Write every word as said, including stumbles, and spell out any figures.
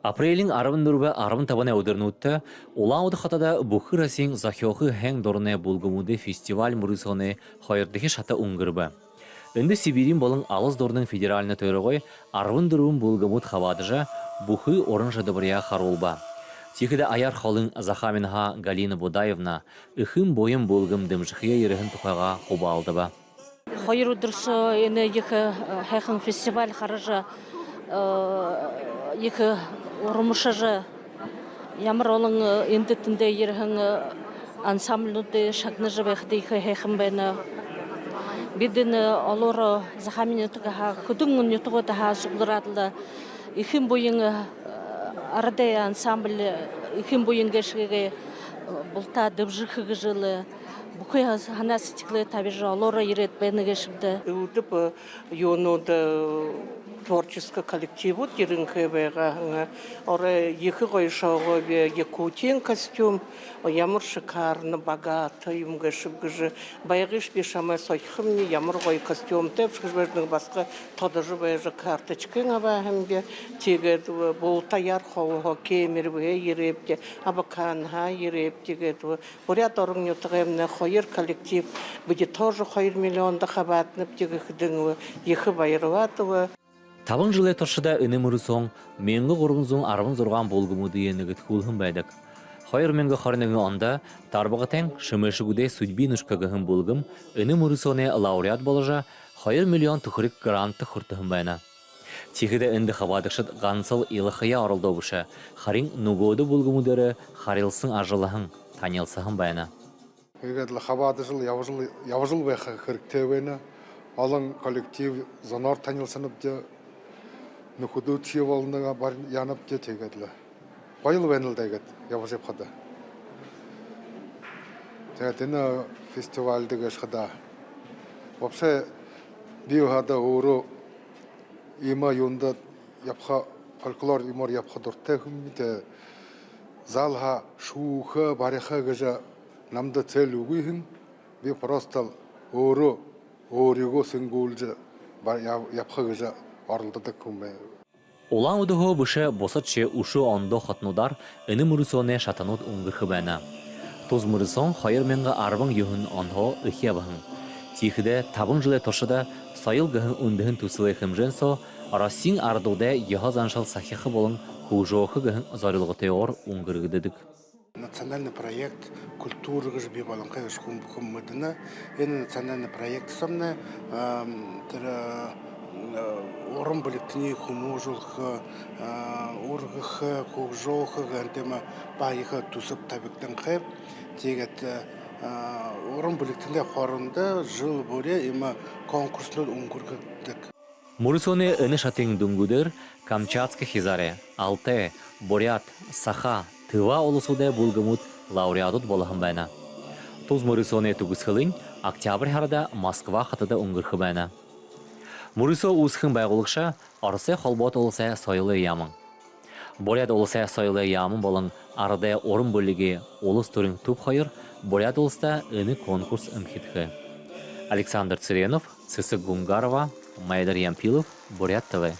Апрелиин арбан дүрбэ, арбан табанай үдэрнүүдтэ Улаан-Үдэ хотодо бүхы Россиин зохёохы һайн дуранай бүлгэмүүдэй фестиваль мүрысөөнэй хоёрдохи шата үнгэрбэ. Эндэ Сибириин болон Алас Дурнын федеральна тойрогой арбан дүрбэн бүлгэмүүд хабаадажа, бүхы уран шадабарияа харуулба. Тиихэдэ аяар холын Захааминһаа Галина Будаевна Эхын буян бүлгэм дэмжэхэеэ ерэһэн тухайгаа хубаалдаба. Хоёр үдэр соо энэ ехэ, э, һайхан фестиваль хаража, э, ехэ урмашажа, ямар олон, э, эндэ тэндээ ерэһэн, э, ансамбльнуудые шагнажа байхада ехэ һайхан байна. Бидэ энэ олоороо Захаамин нютагһаа, хэдэн нютагуудһаа суглараад лэ, Эхын буян, э, арадай ансамбль, э, Эхын буян гээшые, э, бултаа дэбжэхэ гэжэ лэ, бүхы һанаа сэдьхэлээ табижа, олоороо ерээд байна гээшэбди. Элдэб, э, юунууд, э, творческа коллективууд ерэнхэй байгаа һэн. Орой ехэ гоё шоогоо би, Якутиин костюм, ямар шикарно, богато юм гээшэб гэжэ. Байгыш би шамай сохихомни, ямар гоё костюмтайбши гэжэ байжа, нэгэ басага тодожо байжа, карточкын абаа һэм би. Тиигээд, э, булта аяар холһоо, Кемеровһээ ерээбди, Абаканһаа ерээбди, тиигээд, э, Буряад орон нютагаймнай хоёр коллектив, бидэ тоже хоёр миллиондо хабааданабди гэхэдэнь, э, ехэ баярлаадби. Табан жэлэй туршада энэ мүрысөөн мянга гурбан зуун арбан зургаан бүлгэмүүдые нэгэдхүүлһэн байдаг. Хоёр мянга хорин нэгэн ондо Тарбагатайн «Шэмээшэгүүдэй судьбинушка» гэһэн бүлгэм энэ мүрысөөнэй лауреат боложо, хоёр миллион түхэриг грант хүртэһэн байна. Тиихэдэ эндэ хабаадагшад гансал илахаяа оролдоо бэшэ, харин нүгөөдэ бүлгэмүүдээрээ харилсан, ажаллаһан, танилсаһан байна. Иигээд лэ хабаадажал, ябажал, ябажал байха хэрэгтэй байна. Олон коллектив зоноор танилсанабди, нүхэдүүдшье болоно, бар-, янабди, тиигээд лэ гоёл байна л даа, иигээд ябажа ябахада. Тиигээд энэ фестивальда гээшэ хадаа. Вообще, би хадаа өөрөө иимэ юундэ ябаха, фольклор юумээр ябаха дуратай хүм, тээ залһаа шүүхэ, бариха гэжэ намда цель үгы һэн. Би просто л өөрөө өөрыгөө сэнгүүлжэ, ба-, яб-, ябаха гэжэ оролдодог хүм. Улаан-Үдэһөө бэшэ, бусадшье үшөө ондоо хотонуудаар энэ мүрысөөнэй шатанууд үнгэрхэ байна. Тус мүрысөөн хоёр мянга арбан юһэн онһоо эхи абаһан. Тиихэдэ табан жэлэй туршада «Соёл» гэһэн үндэһэн түсэлэй хэмжээн соо Россиин арадуудай ёһо заншал сахиха болон хүгжөөхэ гэһэн зорилготойгоор үнгэргэгдэдэг. Национальный проект «Культура» гэжэ бии болонхой гэжэ хүн бүхэн мэдэнэ. Энэ национальный проект соомнай, ам, тэрэ, э, уран бэлигтэниие хүмүүжүүлхэ, э, үргэхэ, хүгжөөхэ гэһэн тиимэ баян түсэб табигданхай. Тиигээд, э, уран бэлигтэнэй хоорондо жэл бүри иимэ конкурснууд үнгэргэгдэдэг. Мүрысөөнэй энэ шатын дүнгүүдээр Камчатска хизаарай, Алтай, Буряад, Саха, Тыва уласуудай бүлгэмүүд лауреадууд болоһон байна. Тус мүрысөөнэй түгэсхэлынь октябрь һарада Москва хотодо үнгэрхэ байна. Мүрысөө үүсхэһэн байгуулагша Оросой Холбоото Уласай Соёлой яаман. Буряад Уласай Соёлой яаман болон Арадай уран бэлигэй улас түрын түб хоёр Буряад Уласта энэ конкурс эмхидхээ. Александр Цыренов, Сэсэг Гунгарова, Майдар Ямпилов, Буряад ТВ.